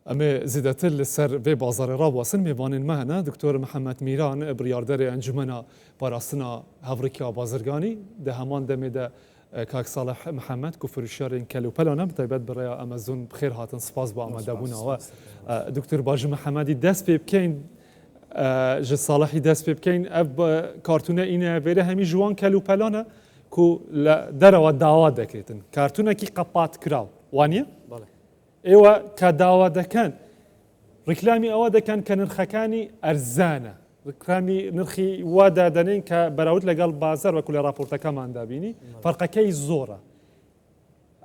Em ê zêdetir li ser vê bazarê rawestin. Mêvanên me hene, Doktor Mihemed Mîran, biryarderê Encûmena Parastina Hevrikiya Bazirganî, di heman demê de Kak Salih Mihemed ku firoşyarên kelûpelan e, bi taybet bi rêya Amazon bi xêr hatin, spas bo amadebûna we. Doktor Bajî Mihemedî dest pê bikeyn, ji Salihî dest pê bikeyn, ev kartûne îne vêre hemî ji wan kelûpelan e ku li derewa dawa dekirêtin. Kartûnekî qepatkiraw, waniye? ئێوە کە داوا دەکەن ڕیکلامی ئەوە دەکەن کە نرخەکانی ئەرزانە ڕیکلامی نرخی وا دادەنێن کە بەراورد لەگەڵ بازار وەکو لە راپۆرتەکەماندا بینی فەرقەکەی زۆرە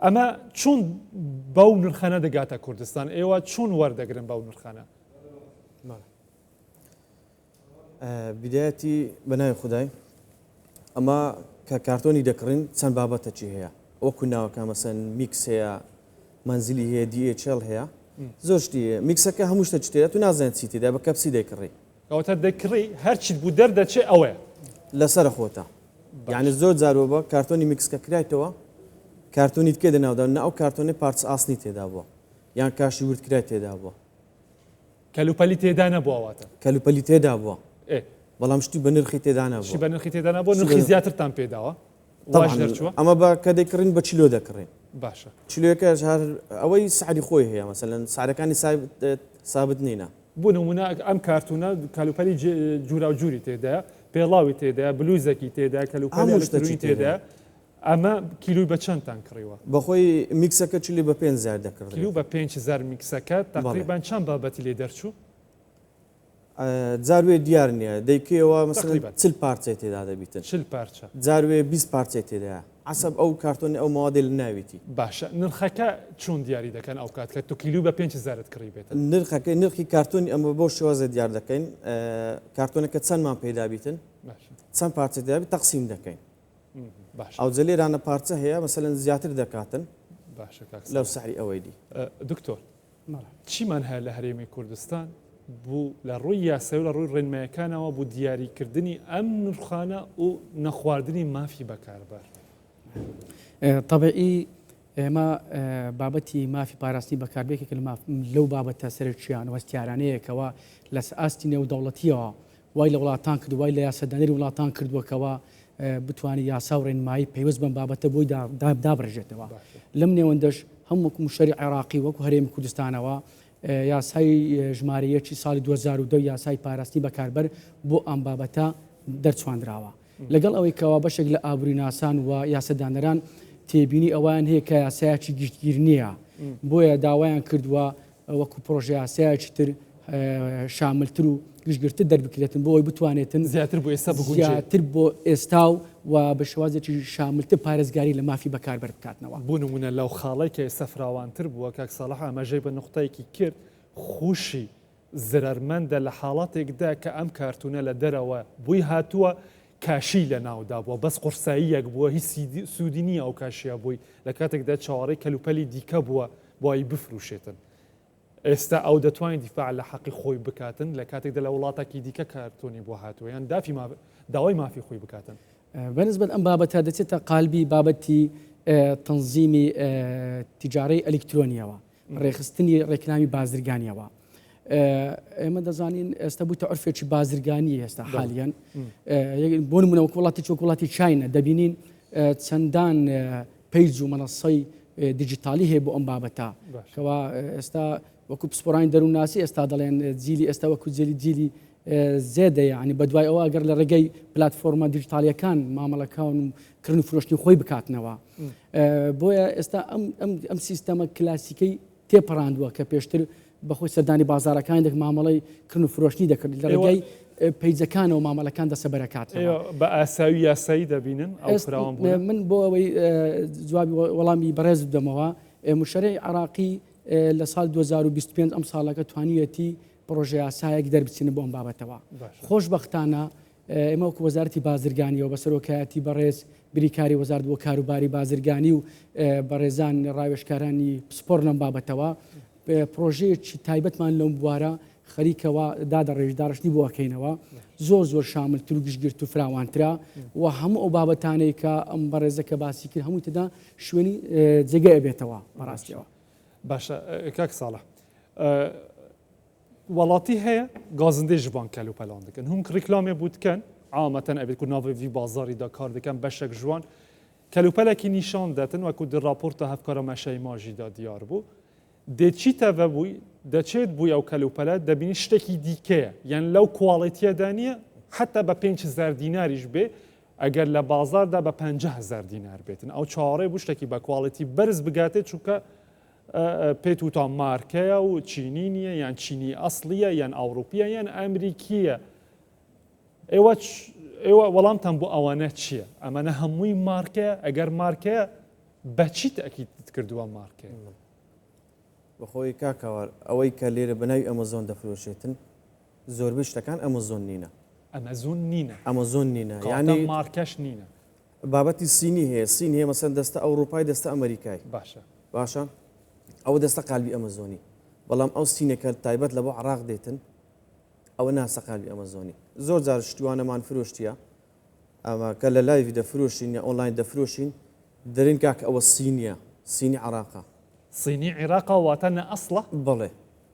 ئەمە چۆن بەو نرخەنە دەگاتە کوردستان ئێوە چۆن وەردەگرن بەو نرخانە بیدایەتی بە ناوی خودای ئەمە کە کارتۆنی دەکڕین چەند بابەتەکی هەیە وەکو ناوەکە مەسەن میکس هەیە منزلی هەیە DHL هەیە زۆر شتی هەیە میکسەکە هەموو شتە تێدا تو نازانێت چی تێدا بە کەپسی دەکڕی ئەوەتە دەکڕی هەرچیت بوو دەردەچێ ئەوەیە لەسەر خۆتە یعنی زۆر جارەوە بە کارتۆنی میکسکە کرایتەوە کارتۆنی تکێ دەناودا نە ئەو کارتۆنی پارچ ئاسنی تێدا بووە یان کاشی وردکرای تێدا بووە کەلوپەلی تێدا نەبووە واتە؟ کەلوپەلی تێدا بووە ئێ بەڵام شتی بە نرخی تێدا نەبووە. شتی بە نرخی تێدا نەبووە، نرخی زیاترتان پێداوە؟ واش دەرچووە؟ ئەمە بە کە دەیکڕین بە کیلۆ دەکڕین. باشە. کیلۆیەکەش هەر ئەوەی سعری خۆی هەیە مەسەلەن سعرەکانی سابت نینە. بۆ نموونە ئەم کارتونە کەلوپەلی جوراوجوری تێدایە، پێڵاوی تێدایە، بلوزێکی تێدایە، کەلوپەلی ئەلکترۆنی تێدایە. ئەمە کیلۆی بە چەندتان کڕیوە؟ بەخۆی میکسەکە کیلۆی بە 5000 دەکڕدرێت. کیلۆ بە 5000 میکسەکە تەقریبەن چەند بابەتی لێ دەرچوو؟ جاروێ دیار نییە دەیکەیەوە مەسەلەن 40 پارچەی تێدا دەبیتن. 40 پارچە. جاروێ 20 پارچەی تێدایە عەسەب ئەو کارتۆنی ئەو مەوادەی لە ناویتی. باشە نرخەکە چۆن دیاری دەکەن ئەو کات کە تۆ کیلۆی بە 5000ت کڕیبێتن؟ نرخەکەی نرخی کارتۆنی ئەمە بەو شێوازە دیار دەکەین کارتۆنەکە چەندمان پەیدا بیتن چەند پارچە تێدا بیت تەقسیم دەکەین. باشە ئەوجە لێرانە پارچە هەیە مەسەلەن زیاتر دەکاتن باشە کاک لەو سعری ئەوەی دی. دکتۆر چیمان هەیە لە هەرێمی کوردستان بوو لە ڕووی یاسای و لە ڕووی ڕێنمایەکانەوە بۆ دیاریکردنی ئەم نرخانە و نەخواردنی مافی بەکاربەر؟ طبعی ئێمە بابەتی مافی پاراستنی بەکاربێکێک لەو بابەتە سەرەکییان و هەستیارانەیە کەوا لە ئاستی نێودەوڵەتیەوە وای لە وڵاتان کرد وای لە یاسادانەری وڵاتان کردووە کەوا بتوانێت یاسا و ڕێنمایی پەیوەست بەم بابەتە بۆی دابڕێژێتەوە. لەم نێوەندەش هەم وەکو مشتەری عێراقی وەکو هەرێمی کوردستانەوە یاسای ژمارە یەکی ساڵی 2010 یاسای پاراستنی بەکاربەر بۆ ئەم بابەتە دەرچواندراوە. لەگەڵ ئەوەی کەوا بەشێک لە ئابووریناسان و یاسادانەران تێبینی ئەوەیان هەیە کە یاسایەکی گشتگیر نییە، بۆیە داوایان کردووە وەکو پڕۆژەیاسایەکی تر شاملتر و گشتگرتر دەربکرێتن بۆ ئەوەی بتوانێتن زیاتر بۆ ئێستا بگونجێت. زیاتر بۆ ئێستا و و بە شێوازێکی شاملتر پارێزگاری لە مافی بەکاربەر بکاتنەوە. بۆ نموونە لەو خاڵەی کە ئێستا فراوانتر بووە، کاک ساڵح ئاماژەی بە نوقتەیەکی کرد، خۆشی زەرەرمەندە لە حاڵەتێکدا کە ئەم کارتونە لە دەرەوە بۆی هاتووە کاشی لە ناودا بووە بەس قورساییەک بووە هیچ سوودی نییە ئەو کاشیە بۆی لە کاتێکدا چاوەڕێی کەلوپەلی دیکە بووە بۆی بفروشێتن ئێستا ئەو دەتوانێت دیفاع لە حەقی خۆی بکاتن لە کاتێکدا لە وڵاتێکی دیکە کارتۆنی بۆ هاتووە یان دافی داوای مافی خۆی بکاتن. بەنسبەت ئەم بابەتە دەچێتە قالبی بابەتی تەنزیمی تیجارەی ئەلیکترۆنیەوە ڕێکخستنی ڕێکلامی بازرگانیەوە ئێمە دەزانین ئێستا بووتە عرفێکی بازرگانی ئێستا حالیان بۆ نمونە وەک وڵاتی چۆک وڵاتی چینە دەبینین چەندان page و مەنەسەی دیجیتالی هەیە بۆ ئەم بابەتە کەوا ئێستا وەکو پسپۆرانی دەروونناسی ئێستا دەڵێن جیلی ئێستا وەکو جێلی جیلی زێدە یعنی بەدوای ئەوە ئەگەر لە ڕێگەی پلتفۆرمە دیجیتالیەکان مامەڵەکان و کڕین و فرۆشتنی خۆی بکاتنەوە بۆیە ئێستا ئەم سیستەمە کلاسیکەی تێپەڕاندووە کە پێشتر بەخۆی سەردانی بازارەکانی دەک مامەڵەی کڕن و فرۆشتنی دەکرد لە ڕێگای page ەکانەوە مامەڵەکان دەسەبەرەکات بە ئاسایی یاسایی دەبینن ئەو فراوان بوونە؟ من بۆ ئەوەی جوابی وەڵامی بەڕێز بدەمەوە مشەرعی عراقی لە ساڵ 2025 ئەم ساڵەکە توانیویەتی پڕۆژە یاسایەک دەربچینە بۆ ئەم بابەتەوە خۆشبەختانە ئێمە وەکو وەزارەتی بازرگانیەوە بە سەرۆکایەتی بەڕێز بریکاری وەزارەت بۆ کاروباری بازرگانی و بەڕێزان ڕاوێژکارانی پسپۆڕ لەم بابەتەوە پرۆژەیەکی تایبەتمان لەم بوارە خەریکەوە دادەڕێژ داڕشتنی بۆ ئەکەینەوە زۆر زۆر شاملتر و گشتگرت و فراوانترە و هەموو ئەو بابەتانەی کە ئەم بەڕێزە کە باسی کرد هەمووی تێدا شوێنی جێگەی ئەبێتەوە بەڕاستیەوە. باشە کاک ساڵح. وەڵاتی هەیە گازندەی ji van kelûpelan dikin. Hûn reklamê bû dikin, ameten evê ku navê vî bazarî da kar dikin beşek ji wan kelûpelekî nîşan detin wekû di raporta hevkara me Şeyma jî da diyar bû. Dê çî te vebûy, de çêt bûy ew kelûpele debînî ştekî dîke ye. Yan lew kualîtiye de niye heta be 5000 dînarî ji bê eger li bazar de be 50000 dînar bêtin. Ew çawarê bû ştekî be kualîtî berz bigatê çunke پێت وتا مارکەیە و چینی نییە یان چینی ئەسڵیە یان ئەوروپیە یان ئەمریکیە ئێوە ئێوە وەڵامتان بۆ ئەوانە چییە؟ ئەمانە هەمووی مارکەیە ئەگەر مارکەیە بەچی تەکیدت کردووە مارکەیە؟ بەخۆی کاکاوار ئەوەی کە لێرە بەناوی ئەمەزۆن دەفرۆشێتن زۆربەی شتەکان ئەمەزۆن نینە ئەمەزۆن نینە ئەمەزۆن نینە یعنی مارکەش نینە بابەتی سینی هەیە سین هەیە مەسەن دەستە ئەوروپای دەستە ئەمریکای باشە باشە ئەوە دەستە قالبی ئەمەزۆنی بەڵام ئەو سینەکە تایبەت لە بۆ عراق دێتن ئەوە ناسە قالبی ئەمەزۆنی زۆر جار شتوانەمان فرۆشتیە ئەمە کە لە live ی دەفرۆشین یا ئۆنلاین دەفرۆشین دەرین کاک ئەوە سینیە سینی عراقە سینی عێراقا واتە نە ئەسڵە بەڵێ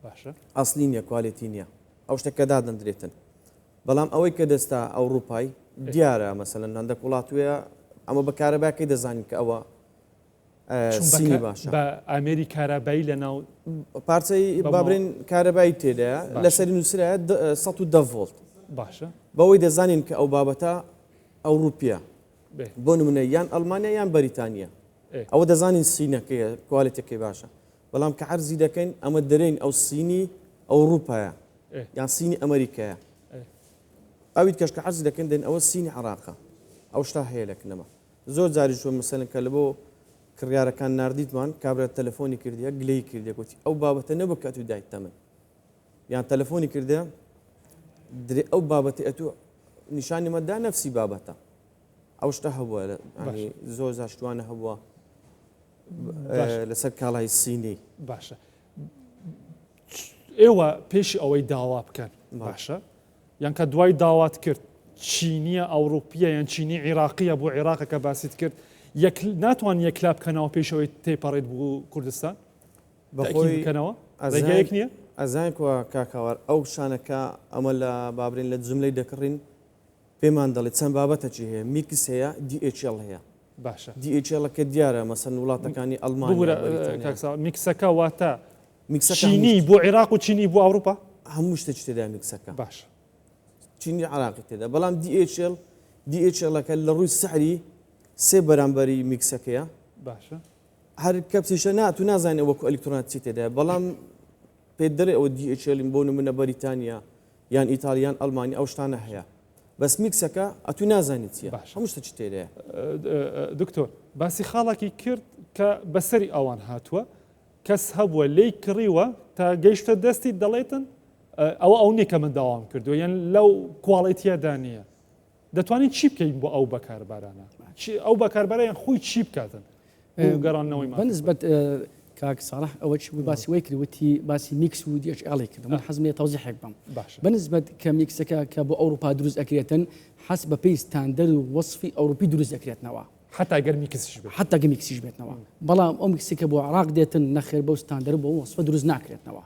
باشە ئەسلی نییە quality نییە ئەو شتە کە دادەندرێتن بەڵام ئەوەی کە دەستە ئەوروپای دیارە مەسەلەن هەندێک وڵات وەیە ئەمە بە کارەباکەی دەزانین کە ئەوە سینی باشە بە ئامێری کارەبایی لە ناو پارچەی بابرین کارەبایی تێدایە لەسەری نووسرایە 110 ڤۆڵت باشە بەوەی دەزانین کە ئەو بابەتە ئەوروپیە بۆ نمونە یان ئەڵمانیا یان بەریتانیا ئەوە دەزانین سینەکەیە quality ەکەی باشە بەڵام کە عەرزی دەکەین ئەمە دەرێین ئەو سینی ئەوروپایە یان سینی ئەمریکایە ئەویت کەش کە عەرزی دەکەن دێن ئەوە سینی عراقە ئەو شتا هەیە لە کنەمە زۆر جاریش وە مەسەلەن کە لە بۆ کڕیارەکان ناردیتمان کابرا تەلەفۆنی کردیە گلەی کردیە گوتی ئەو بابەتە نەبوو کە ئەتوو دایتە من یان تەلەفۆنی کردە درێ ئەو بابەتی ئەتوو نیشانی مەدا نەفسی بابەتە ئەو شتە هەبووە زۆر زاشتوانە هەبووە لەسەر کاڵای سینی باشە ئێوە پێشی ئەوەی داوا بکەن باشە یان کە دوای داوات کرد چینیە ئەوروپیە یان چینی عیراقیە بۆ عێراقە کە باست کرد یەک ناتوان یەکلا بکەنەوە پێشەوەی تێپەڕێت بۆ کوردستان بەخۆی بکەنەوە ڕێگەیەک نییە ئەزان کووە کاکاوار ئەو شانەکە ئەمە لە بابرین لە جملەی دەکڕین پێمان دەڵێت چەند بابەتەکی هەیە mix هەیە DHL هەیە باشە DHL ەکە دیارە مەسەن وڵاتەکانی ئەڵمانیا mix ەکە واتە چینی بۆ عێراق و چینی بۆ ئەوروپا؟ هەموو شتێکی تێدا mix ەکە. باشە. چینی عراقی تێدا بەڵام DHL DHL ەکە لە ڕووی سعری سێ بەرامبەری mix ەکەیە. باشە. هەر کەپسیشە نا تو نازانێ وەکو ئەلیکترۆنات چی تێدایە بەڵام پێت دەرێ ئەوە DHL بۆ نمونە بەریتانیا یان ئیتالیان ئەڵمانی ئەو شتانە هەیە بەس mix ەکە ئەتو نازانی چییە هەموو شتێکی تێدایە. دکتۆر باسی خاڵێکی کرد کە بەسەری ئەوان هاتووە کەس هەبووە لێی کڕیوە تا گەیشتە دەستی دەڵێتن ئەوە ئەو نییە کە من داوام کردووە یان لەو quality یەدا نییە دەتوانین چی بکەین بۆ ئەو بەکاربارانە ئەو بەکاربەرەیان خۆی چی بکاتن گەڕانەوەی بەنسبەت کاک ساڵح ئەوە چی بوو باسی وەی کرد وتی باسی mix و DHL ی کرد من حەزم لێ تەوزیحێک بم بەنسبەت کە mix ەکە کە بۆ ئەوروپا دروست ئەکرێتن حەز بە پێی ستاندەر و وەصفی ئەوروپی دروست ئەکرێتنەوە حەتا گەر mix یش بێت. حەتا گەر mix یش بێتنەوە. بەڵام ئەو mix ەی کە بۆ عێراق دێتن نەخێر بەو ستاندەر و بەو وەسفە دروست ناکرێتنەوە.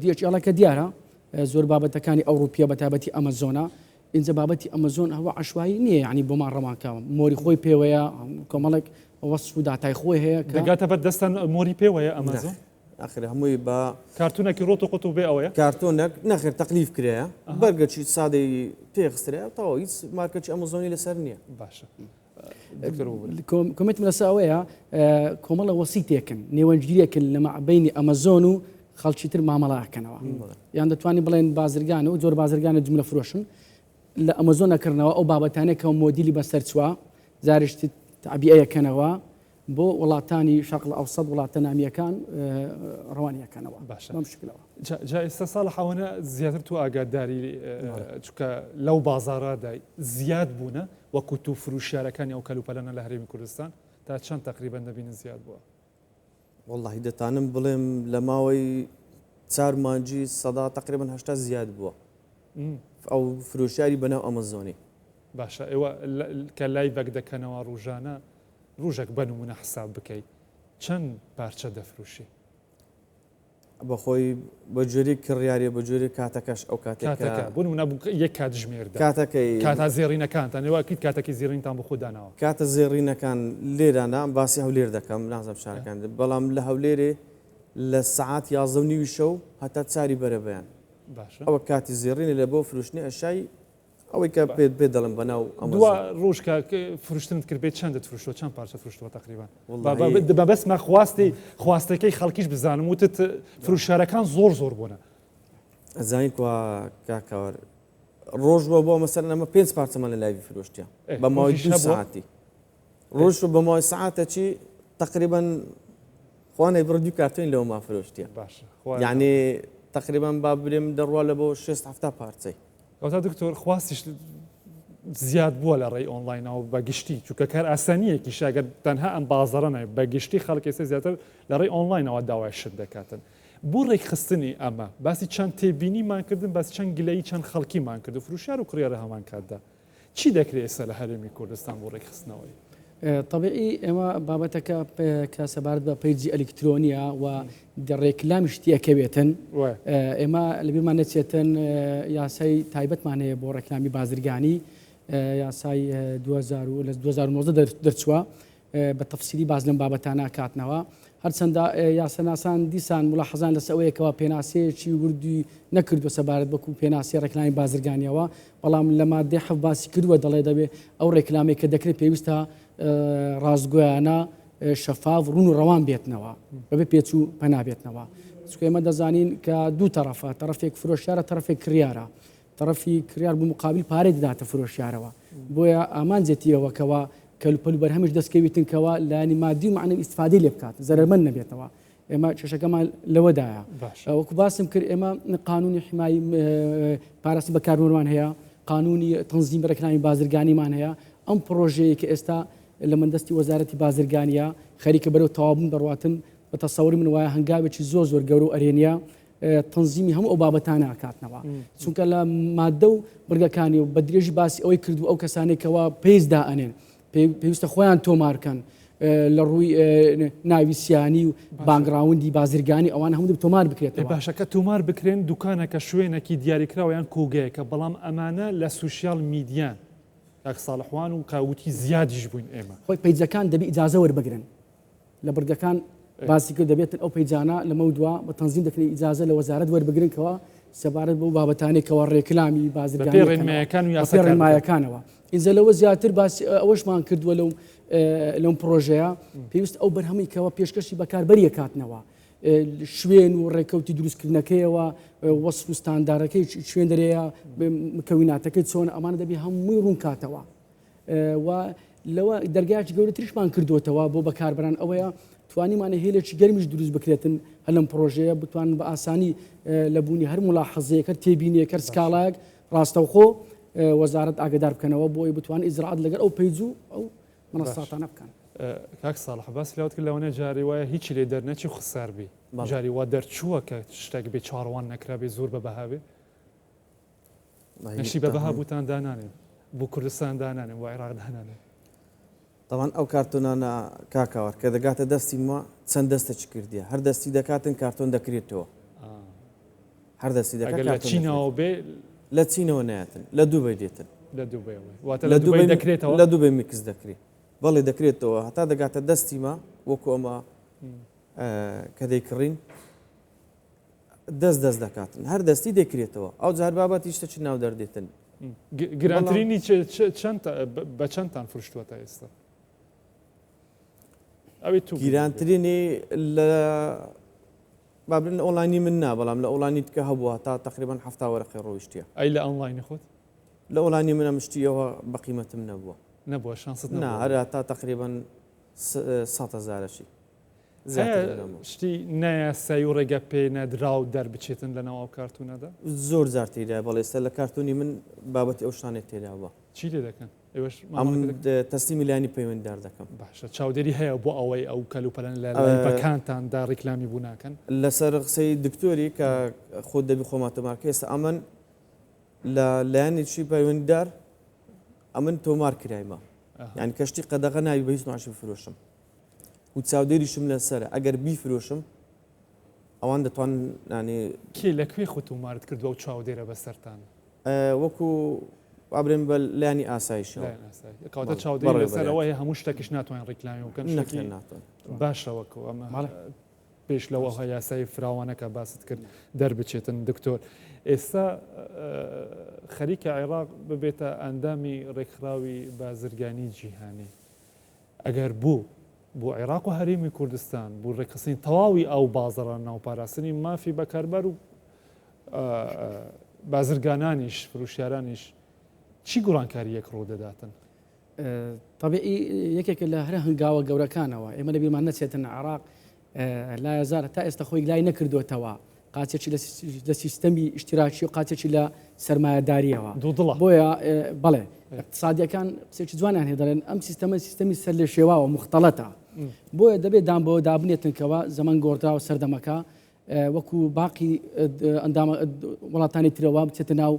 DHL ەکە دیارە زۆر بابەتەکانی ئەوروپیە بە تایبەتی ئەمەزۆنە ئینجا بابەتی ئەمەزۆن هەوە عشوایی نییە یعنی بۆمان ڕەوانکە مۆری خۆی پێوەیە کۆمەڵێک وەسف و داتای خۆی هەیە کە دەگاتە بەر دەستان مۆری پێوەیە ئەمەزۆن؟ ئاخر هەمووی بە کارتونێکی ڕۆت و قوت و بێ ئەوەیە؟ کارتۆنێک نەخێر تەقلیف کرایە بەرگەکی سادەی تێخسترایە تەواو هیچ مارکەکی ئەمەزۆنی لەسەر نییە. باشە comment م لەسەر ئەوەیە کۆمەڵە وەسیتێکن نێوەندگیرێکن لە مابەینی ئەمەزۆن و خەڵکی تر مامەڵە ئەکەنەوە یان دەتوانین بڵێن بازرگان و زۆر بازرگانە جملە فرۆشن لە ئەمەزۆن ئەکردنەوە ئەو بابەتانێک کە مۆدیلی بەسەرچوە زارشتی تعبیەکەنەوە بۆ وڵاتانی شەرق الاوسط وڵاتە نامیەکان ڕەوانی ئەکەنەوە باشە بەم شکلەوە. جا ئێستا ساڵح ئەوەنە زیاتر تۆ ئاگاداری چونکە لەو بازاڕەدا زیاد بوونە وەکو تو فروشیارەکانی ئەو کەلوپەلانە لە هەرێمی کوردستان تا چەند تەقریبەن دەبینن زیاد بووە؟ وەڵاهی دەتانم بڵێم لە ماوەی چار مانگی سەدا تەقریبەن 80 زیاد بووە ئەو فرۆشیاری بەناو ئەمەزۆنی. باشە ئێوە کە live ەک دەکەنەوە ڕوژانە ڕوژەک بە نمونە حساب بکەی چەند پارچە دەفروشی؟ بەخۆی بە جۆری کڕیاریە بە جۆری کاتەکەش ئەو کاتێک کاتەکە بۆ نمونە بوو یەک کاتژمێردا کاتەکەی کاتە زێڕینەکانتان ئێوە ئەکید کاتەکەی زێڕینتان بۆ خۆ داناوە. کاتە زێڕینەکان لێرانە باسی هەولێر دەکەم نازانم شارەکان بەڵام لە هەولێرێ لە سەعات 11 و نیوی شەو هەتا چاری بەرەبەیان باشە ئەوە کاتی زێڕینە لە بۆ فرۆشتنی ئەشای ئەوەی کە پێت پێ دەڵێم بەناو دوا ئەمەزۆن. ڕۆژ کە فرۆشتنت کرد بێت چەندت فرۆشتووە چەند پارچەت فرۆشتووە تقریبا وەڵڵاهی مەبەستمە خواستی خواستەکەی خەڵکیش بزانم وتت فرۆشیارەکان زۆر زۆر بوونە. ئەزانی کوا کاک کاوەر ڕۆژ بووە بۆ مەسەلەن ئەمە پێنج پارچەمان لە live ی فرۆشتیە ئێ بە ماوەی ڕۆژیش دوو هەبووە؟ سەعاتی ڕۆژ بە ماوەی سەعاتەکی تقریبا خوا نەیبڕ دوو کارتۆین لەوەمان فرۆشتیە باشە خوا یعنی تقریبا با برێم دەڕوا لە بۆ شێست حەفتا پارچەی. کەواتە دکتۆر خواستیش زیاد بووە لە ڕێی ئۆنلاینەوە بە گشتی چونکە کار ئاسانیەکیشە گەر تەنها ئەم بازاڕە نەبێت بە گشتی خەڵک ئێستا زیاتر لە ڕێی ئۆنلاینەوە داوای شت دەکاتن بۆ ڕێکخستنی ئەمە باسی چەند تێبینیمان کردن باسی چەند گلەیی چەند خەڵکیمان کرد و فروشیار و کڕیار لە هەمان کاتدا چی دەکرێت ئێستا لە هەرێمی کوردستان بۆ ڕێکخستنەوەی؟ تەبیعی ئێمە بابەتەکە کە سەبارەت بە page ی ئەلیکترۆنیە و ڕێکلامیش تێکەوێتن ئێمە لەبیرمان نەچێتن یاسای تایبەتمان هەیە بۆ ڕێکلامی بازرگانی یاسای 2019 دەرچووە بە تەفسیلی باس لەم بابەتانە کاتنەوە هەرچەندە یاساناسان دیسان ملاحەزان لەسەر ئەوەیە کەوا پێناسەیەکی وردی نەکردووە سەبارەت بەکو پێناسەی ڕێکلامی بازرگانیەوە، بەڵام لە ماددەی حەفت باسی کردووە دەڵێ دەبێ ئەو ڕێکلامەی کە دەکرێت پێویستە ڕاستگۆیانە، شەفاف، ڕوون و ڕەوان بێتنەوە، بەبێ پێچ و پەنا بێتنەوە. چونکە ئێمە دەزانین کە دوو تەڕەفە، تەڕەفێک فرۆشیارە، تەڕەفێک کڕیارە. تەڕەفی کڕیار بۆ مقابل پارەی دەداتە فرۆشیارەوە بۆیە ئامانجێتی ئەوە کەوا کەلوپەل و بەرهەمیش دەستکەویتن کەوا لایەنی مادی و مەعنەوی ئیستفادەی لێ بکات زەرەرمەند نەبێتەوە ئێمە کێشەکەمان لەوەدایە وەکو باسم کرد ئێمە قانونی حمای پاراستن بەکاربەرمان هەیە قانونی تەنزیم ڕێکلامی بازرگانیمان هەیە ئەم پرۆژەیە کە ئێستا لە مندەستی وەزارەتی بازرگانیە خەریکە بەرەو تەواوبوون دەڕواتن بە تەسەوری من وایە هەنگاوێکی زۆر زۆر گەورە و ئەرێنیە تەنزیمی هەموو ئەو بابەتانە ئەکاتنەوە چونکە لە مادە و بڕگەکانی و بە درێژی باسی ئەوەی کردو ئەو کەسانێک کەوا page دائەنێن پێویستە خۆیان تۆمارکەن لە ڕووی ناوی سیانی و background ی بازرگانی ئەوان هەموو تۆمار بکرێت باشەکە تۆمار بکرێن دوکانەکە شوێنێکی دیاریکراوە یان کۆگەیەکە بەڵام ئەمانە لە social media ن کاک ساڵحوان و کاوتی زیادیش بووین ئێمە خۆی page ەکان دەبی ئیجازە وەربگرن لە بڕگەکان باسی کرد دەبێتن ئەو page انە لەمەودوا بە تەنزیم دەکرێت ئیجازە لە وەزارەت وەربگرن کەوا سەبارەت بەو بابەتانەی کەوا ڕێکلامی بازرگانی ڕێنمایەکان و یاساکان ڕێنمایەکانەوە ئینجا لەوە زیاتر باسی ئەوەشمان کردووە لەو لەم پرۆژەیە پێویست ئەو بەرهەمەی کەوا پێشکەشی بەکاربەریە کاتنەوە شوێن و ڕێکەوتی دروستکردنەکەیەوە وەسف و ستاندارەکەی شوێن دەرەیە مکەویناتەکەی چۆن ئەمانە دەبی هەمووی ڕوون کاتەوە و لەوە دەرگایەکی گەورەتریشمان کردووەتەوە بۆ بەکاربەران ئەوەیە توانیمانە هێلێکی گەرمیش دروست بکرێتن هەر لەم پرۆژەیە بتوانن بە ئاسانی لە بوونی هەر ملاحەزەیەک هەر تێبینیەک هەر سکاڵایەک ڕاستەوخۆ وەزارەت ئاگدار بکەنەوە بۆ ئەوەی بتوان ئیجرائات لەگەر ئەو page و ئەو منەساتانە بکەن. کاک ساڵح باسی لەوەت کرد لەوانەیە جاری وایە هیچی لێ دەرنەچی و خسار بی جاری وا دەرچووە کە شتێک بێ چاوەڕوان نەکرابێ زۆر بە بەها بێ؟ نەشی بە بەها بوتان دانانێن بۆ کوردستان دانانێن بۆ عێراق دانانێن. تەبعەن ئەو کارتۆنانە کاک هاوار کە دەگاتە دەستی مە چەند دەستەکی کردیە هەر دەستی دەکاتن کارتۆن دەکرێتەوە هەر دەستی دەکات لە چینەوە بێ لە چینەوە ناتن لە دوبەی دێتن لە دوبەیەوە واتە لە دوبەی دەکرێتەوە لە دوبەی mix دەکرێت بەڵێ دەکرێتەوە هەتا دەگاتە دەستی مە وەکو ئەمە کە دەیکڕین دەست دەست دەکاتن هەر دەستی دەکرێتەوە ئەو جار بابەتی شتە چ ناو دەردێتن. گرانترینی چەند بە چەندتان فرشتووە تا ئێستا؟ ئەوی تو گرانترینی لە بابلن ئۆنلاینی من نا بەڵام لە ئۆنلاینی تکە هەبووە تا تقریبا هەفتا وەرەقی ڕۆیشتیە. ئەی لە ئۆنلاینی خۆت؟ لە ئۆنلاینی من ئەم شتیەوە بە قیمەتم نەبووە. نەبووە شانست نەبووە؟ نا هەر تا تقریبا سەد هەزارەشی. شتی نایاسایی و ڕێگە پێ نەدراو دەربچێتن لە ناو ئەو کارتونەدا؟ زۆر جار تێدایە بەڵێ ئێستا لە کارتۆنی من بابەتی ئەو شتانەی تێدا بووە. چی لێ دەکەن؟ ئێوەش ئەم تەسلیمی لایەنی پەیوەندیدار دەکەم. باشە چاودێری هەیە بۆ ئەوەی ئەو کەلوپەلانە لە لایڤەکانتاندا ڕیکلامی بوو ناکەن؟ لەسەر قسەی دکتۆری کە خۆت دەبی خۆمان تۆمار کەی ئێستا ئەمن لە لایەنێکی پەیوەندیدار ئەمن تۆمار کرایمە یانی کەشتی قەدەغە ناوی بە هیچ نوعشی بفرۆشم. و چاودێریشم لەسەرە ئەگەر بیفرۆشم. ئەوان دەتوان ینی کێ لە کوێ خۆ تۆمارت کردووە و چاودێرە بەسەرتان؟ وەکو وا برێن بە لایەنی ئاسایشەوە. لایەن ئاسایش. کەواتە چاودێری لەسەر ئەوە هەیە هەموو شتێکیش ناتوانین ڕیکلامی بکەن شتێکی باشە وەکو ئەمە پێش لەوە یاسای فراوانەکە باست کرد دەربچێتن دکتۆر ئێستا خەریکە عێراق ببێتە ئەندامی ڕێکخراوی بازرگانی جیهانی ئەگەر بوو بۆ عێراق و هەرێمی کوردستان بۆ ڕێکخستنی تەواوی ئەو بازاڕە ناو پاراستنی مافی بەکاربەر و بازرگانانیش فرۆشیارانیش چی گۆڕانکارییەک ڕوو دەداتن؟ تەبیعی یەکێکە لە هەرە هەنگاوە گەورەکانەوە ئێمە لە بیرمان نەچێتن عێراق لایەزار تا ئێستا خۆی لای نەکردوێتەوە قاچێکی لە سیستەمی ئیشتراکی و قاچێکی لە سەرمایەداریەوە دوودڵە بۆیە بەڵێ اقتصادیەکان قسێکی جوانیان هەیە دەڵێن ئەم سیستەمە سیستەمی سەر لێ شێواوە مختلطە بۆیە دەبێت دان بەوە دابنێتن کەەوە زەمەن گۆڕدراوە سەردەمەکە وەکو باقی ئەندامە وڵاتانی ترەوە بچێتە ناو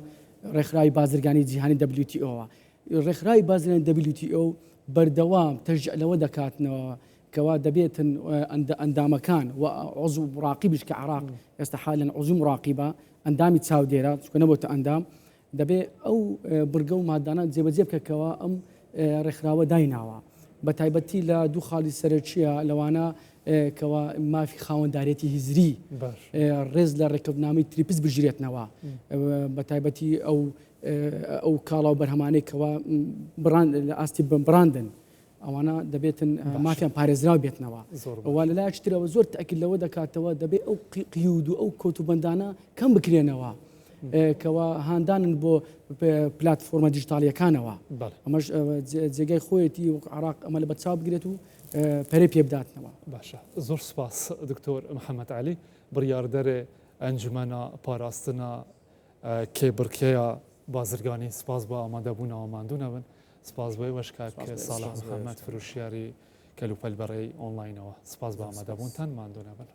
ڕێکخراوی بازرگانی جیهانی WTO ەوە. ڕێکخراوی بازرگانی WTO بەردەوام تەشجیع لەوە دەکاتنەوە کەوا دەبێتن ئەندامەکان و عضو مراقیبیش کە عراق ئێستا حالەن عضو مراقیبە ئەندامی چاودێرە چونکە نەبۆتە ئەندام دەبێ ئەو بڕگە و مادانە جێبەجێ بکە کەوا ئەم ڕێکخراوە دایناوە بە تایبەتی لە دوو خاڵی سەرەکیە لەوانە کەوا مافی خاوەندارێتی هزری ڕێز لە ڕێککەوتنامەی تریپس بگیرێتنەوە بە تایبەتی ئەو ئەو کاڵا و بەرهەمانەی کەوا بڕان لە ئاستی بڕاندن ئەوانە دەبێتن مافیان پارێزراو بێتنەوە و لە لایەکی ترەوە زۆر تەئکید لەوە دەکاتەوە دەبێت ئەو قیود و ئەو کۆتوبەندانە کەم بکرێنەوە کەوا هاندانن بۆ پلاتفۆرمە دیجیتاڵیەکانەوە ئەمەش جێگای خۆیەتی وەک عراق ئەمە لە بەرچاو بگرێت و پەرەی پێ بداتنەوە. باشە زۆر سپاس دکتۆر محەممەد عەلی بڕیاردەرێ ئەنجومەنە پاراستنە کێبڕکێیا بازرگانی سپاس بۆ ئامادەبوونەوە ماندوو نەبن سپاس بۆ ئێوەش کاک ساڵح محەممەد فرۆشیاری کەلوپەل بەڕێی ئۆنلاینەوە سپاس بۆ ئامادەبوونتان ماندوو نەبن.